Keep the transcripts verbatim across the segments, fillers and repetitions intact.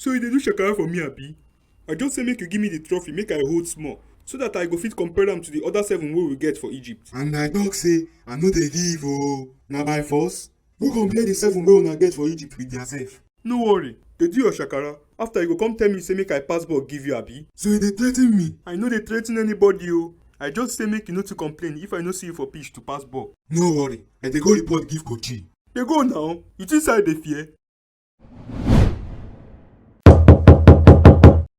So you dey do shakara for me, abi? I just say make you give me the trophy, make I hold small, so that I go fit compare am to the other seven wey we get for Egypt. And I talk say I no dey give o. Na by force? Go compare the seven wey una get for Egypt with their self. No worry, dey do your shakara. After you go come tell me say make I pass ball give you, abi? So you dey threaten me? I no dey threaten anybody o. I just say make you no too complain if I no see you for pitch to pass ball. No worry, I dey go report give Kochi. Dey go now. You think say I dey fear?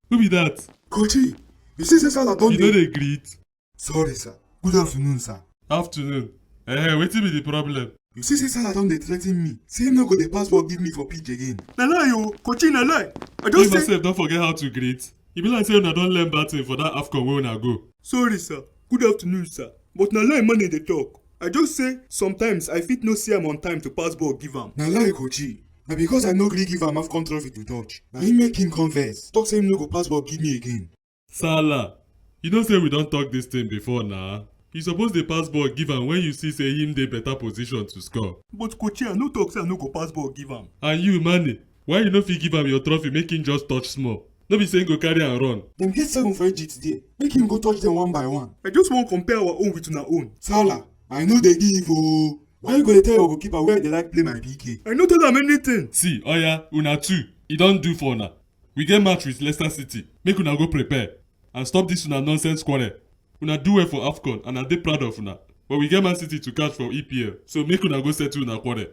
Who be that? Kochi, you see say Salah don You no dey greet? Sorry, sir. Good afternoon, sir. Afternoon. Eh, wetin be the problem? You see say Salah don dey threaten me. Say him no go dey pass ball give me for pitch again. Na lie o, Kochi, na lie. I Leave just say myself, don't forget how to greet. E be like say una don learn bad thing for that AFCON wey una go. Sorry, sir. Good afternoon, sir. But na lie man dey talk. I just say sometimes I fit no see am on time to pass ball give am. Na lie, Kochi. Na because I no gree give am AFCON trophy to touch. Na him make him come vex. Talk say him no go pass ball give me again. Salah, you know say we don talk this thing before na. You suppose dey pass ball give am when you see say him dey better position to score. But Kochi, I no talk say I no go pass ball give am. And you, Mane, why you no fit give am your trophy make him just touch small? No be say him go carry am run. Dem get seven for Egypt there. Make him go touch them one by one. I just wan compare our own with una own. Salah, I no dey give o. Why you go dey tell your goalkeeper where I dey like play my P K? I no tell am anything. See, oya, una two, e don do for una. We get match with Leicester City. Make una go prepare and stop this una nonsense quarrel. Una do well for AFCON and I dey proud of una. But we get Man City to catch for E P L, so make una go settle una quarrel.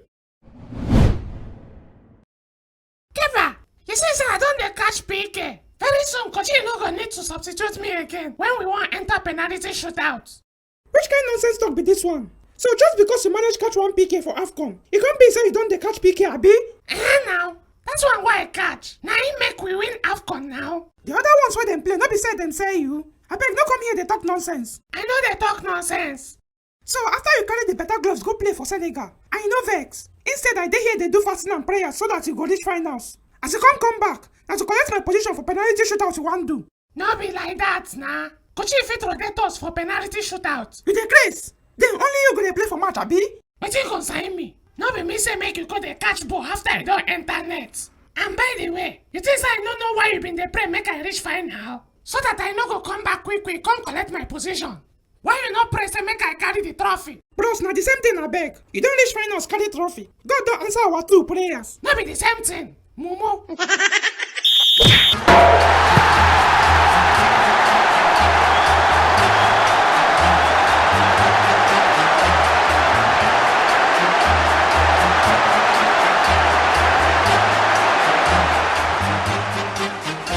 Keva, you see say I don dey catch P K. Very soon, Kochi no go need to substitute me again when we wan enter penalty shootout. Which kind nonsense talk be this one? So just because you manage catch one P K for AFCON, e come be say you don dey catch P K, abi? Eh now, that's one wey I catch. Na him make we win AFCON now. The other ones wey dem play, no be say dem sell you? Abeg, no come here dey talk nonsense. I no dey talk nonsense. So after you carry the better gloves go play for Senegal, I no vex. Instead, I dey here dey do fasting and prayer so that you go reach finals. As you come come back, na to collect my position for penalty shootout you wan do. No be like that na. Kochi fit rotate us for penalty shootout. You dey craze? Then only you go dey play for match, abi? Wetin concern me? No be me say make you go dey catch ball after you don enter net. And by the way, you think say I no know why you been dey pray make I reach final? So that I no go come back quick quick come collect my position. Why you no pray say make I carry the trophy? Bros, na the same thing, abeg. You don reach finals, carry trophy. God don answer our two prayers. No be the same thing, mumu.